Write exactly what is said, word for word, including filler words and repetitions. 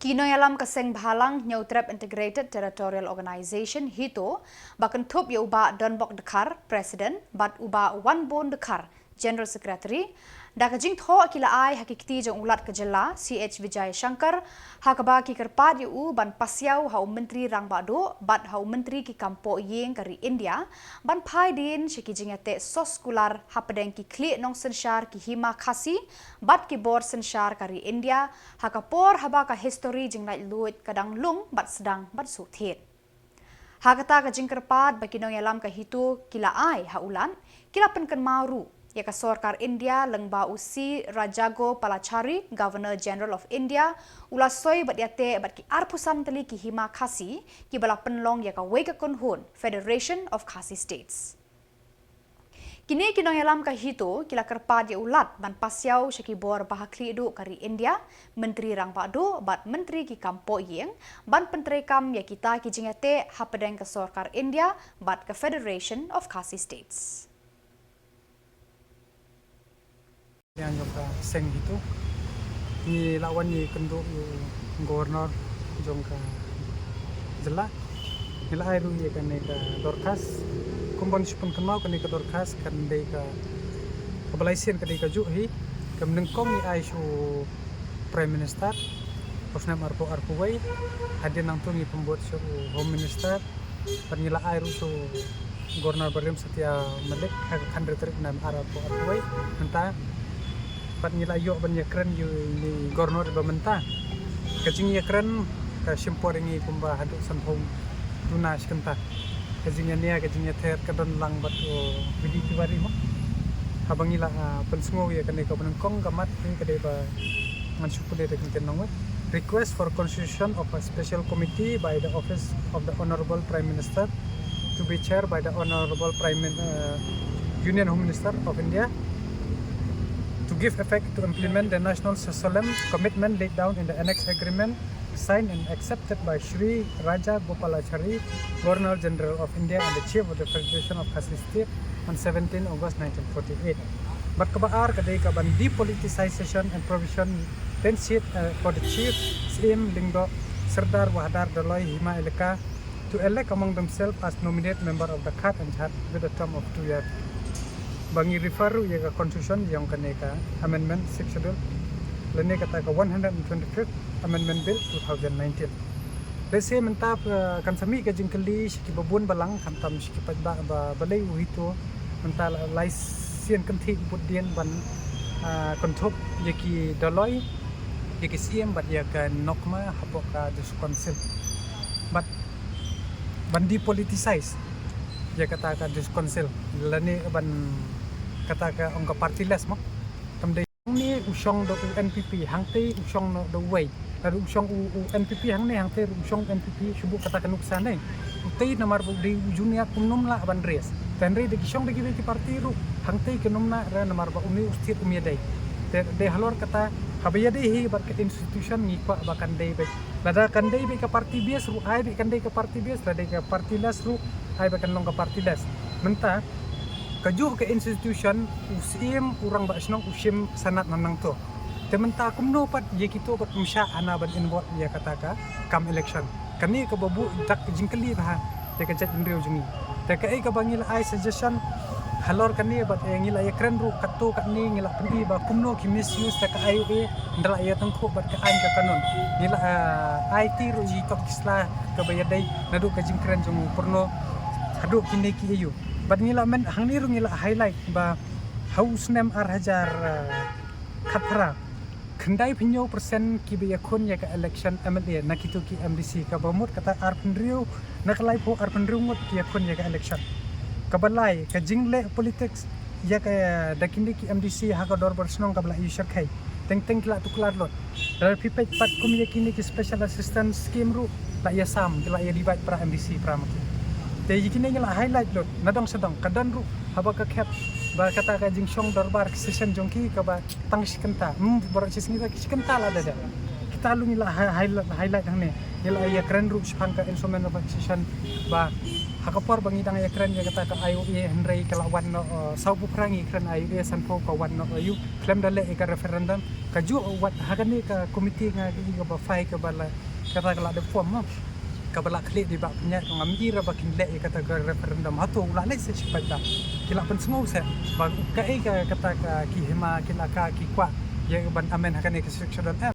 Ki nongïalam ka seng bhalang Hynñiewtrep Integrated Territorial Organization, HITO, ba kynthup ïa u Bah Donbok Dkhar, President, bad u Bah Wanbun Dkhar, General Secretary, da ka jingthoh ki la ai ha ki kti jong u Lat ka jylla, C H Vijayashankar, ha kaba ki kyrpad ïa u ban pasiaw ha u Myntri Rangbah Duh bad ha u Myntri ki kam poh ïing ka ri India ban phai dien sha ki jingïateh soskular hapdeng ki khlieh nongsynshar ki Hima Khasi bad ki bor synshar ka ri India, ha ka por haba ka histori jinglaitluid ka dang lung bad sdang ban shu thied. Ha kata ka jingkyrpad ba ki nongïalam ka HITO ki la ai ha u Lat, ki la pynkynmaw ruh ïa ka sorkar India lyngba u C Rajagopalachari, Governor General of India, u la soi bad ïateh bad ki arphew san tylli ki Hima Khasi kiba la pynlong ïa kawei ka kynhun, Federation of Khasi States. Kine ki nongïalam ka HITO ki la kyrpad ïa u Lat ban pasiaw sha ki bor ba ha khlieh duh ka ri India, Myntri Rangbah Duh bad Myntri ki kam poh ïing ban pyntreikam ïa kita ki jingïateh hapdeng ka sorkar India bad ka Federation of Khasi States. Ïa jong ka seng HITO, ngi la wan ïakynduh ïa u Governor jong ka jylla. Ngi la ai ruh ïa kane ka dorkhas. Kum ban shu pynkynmaw, kane ka dorkhas kan dei ka, kaba lai sien ka dei kajuh hi. Ka nyngkong ngi ai sha u Prime Minister ha u snem arphew arphew wei. Hadien nangta ngi pynbud sha u Home Minister. Bad ngi la ai ruh sha u Governor Barim Satya Malik ha ka khatrwei tarik u Naiwieng arphew arphew wei. Mynta, bad ngi la ïoh ban ïakren ïa une u Governor ba mynta. Ka jingïakren ka shim por ïa ngi kumba haduh sanphew duna shi kynta. Ka jingïania, ka jingïather ka don lang bad u Vidi Tiwari mo. Haba ngi la, ah, pynsngew ïa kane kaba nyngkong, ka mat ka dei ba ngan shu pule da ka ktien nongwei. Request for constitution of a special committee by the office of the Honorable Prime Minister, to be chaired by the Honorable Prime Min-, uh, Union Home Minister of India, to give effect to implement the national solemn commitment laid down in the Annex Agreement signed and accepted by Shri Rajagopalachari, Governor General of India and the Chief of the Federation of Khasi State, on seventeen August nineteen forty-eight. Bad kaba ar ka dei ka ban depoliticization and provision then seat, uh, for the Chief, Syiem, Lyngdoh, Sardar, Wahdar, Doloi, Hima Elaka to elect among themselves as nominate member of the Khat and Jhat with a term of two years. Ba ngi refer ruh ïa ka constitution ïa kane ka amendment sixth schedule, lane kata ka one hundred twenty-fifth Amendment Bill two thousand nineteen. Lehse mynta, eh, kan sa mih ka jingkylli sha kiba bun balang, khamtam sha ki paidbah ba balei u HITO mynta la lai sien kynthih bud dien ban, ah, kynthup ïa ki Doloi, ïa ki Syiem bad ïa ka NOCMA hapoh ka District Council. Bad ban depoliticize ïa kata ka District Council, lane ban kata ka ong ka partyless mo. Kam dei hangne u shong da u NPP, hangtei u shong da uwei. Lada u shong u, u NPP hangne, hangtei u shong NPP, shu buh kata ka nuksa ne. Utei namar ba u dei u junior, um nym lah ban res. Te hynrei da ki shong da kiwei ki party ruh, hangtei kin nym lah re namar ba une u state um ïadei. Te dei halor kata, haba ïadei hi bad ka institution, ngi kwah ba kan dei beit. Lada kan dei beit ka party base ruh, ai beit kan dei ka party base, lada dei ka partyless ruh, ai beit kan long ka partyless. Mynta kajuh ka institution, u Syiem, u Rangbah Shnong, u shim sanad na nangto. Te mynta kumno pat ïa kito pat ym shah hana ban involve ïa kata ka kam election. Kane kaba buh dak jingkylli bha ïa ka jaitbynriew jong ngi. Te kaei kaba ngi la ai suggestion halor kane bad, eh, ngi la ïakren ruh katto katne, ngi la pyni ba kumno ki misuse da ka I O A, ynda la ïatyngkhuh bad ka aiñ ka kanun. Ngi la, eh, aiti ruh ïa ki kot ki sla kaba ïadei naduh ka jingkren jong u Purno haduh kine ki aïu. Bad ngi la men, hangne ruh ngi la highlight ba ha u snem ar hajar, eh, khatphra, khyndai phew hynñiew percent kiba ïakhun ïa ka election M L A na kito ki M D C, kaba mut kata arphew hynriew, na ka laiphew arphew hynriew ngut ki ïakhun ïa ka election. Kaba lai, ka jingleh politics ïa ka, da kine ki M D C ha ka dorbar shnong kaba la ïoh shyrkhei. Teng teng ki la tuklar lut. Lada phi peit pat kum ïa kine ki special assistance scheme ruh, la ïasam, ki la ïa divide para M D C para ma ki. Te ïa kine ngi la highlight lut, nadong shadong, ka don ruh haba ka khep ba kata ka jingshong dorbar ka session jong ki kaba tang shi kynta, hmm, baroh shi sngi, shi kynta la da dep. Kita ruh ngi la hi-, highlight, highlight hangne. Ngi la ïakren ruh shaphang ka instrument of accession ba Ha ka por ba ngi dang ïakren ïa kata ka I O A, hynrei ka la wan noh, eh, saw phew phra ngi kren I O A, sanphew ka wan noh, eh, ïa u khlem da leh ïa ka referendum. Ka juh wat ha kane ka committee nga ïohi kaba phai kaba la, kata ka la dep form mo. Kaba la khlieh da i Bah Pynïaid, ngam i ra ba kin leh ïa kata ka referendum. Hato u la leh se shi paidbah? Ki la pynsngew se ba kaei ka, kata ka ki hima ki la ka ki kwah ïa ban amend ha kane ka Sixth Schedule F.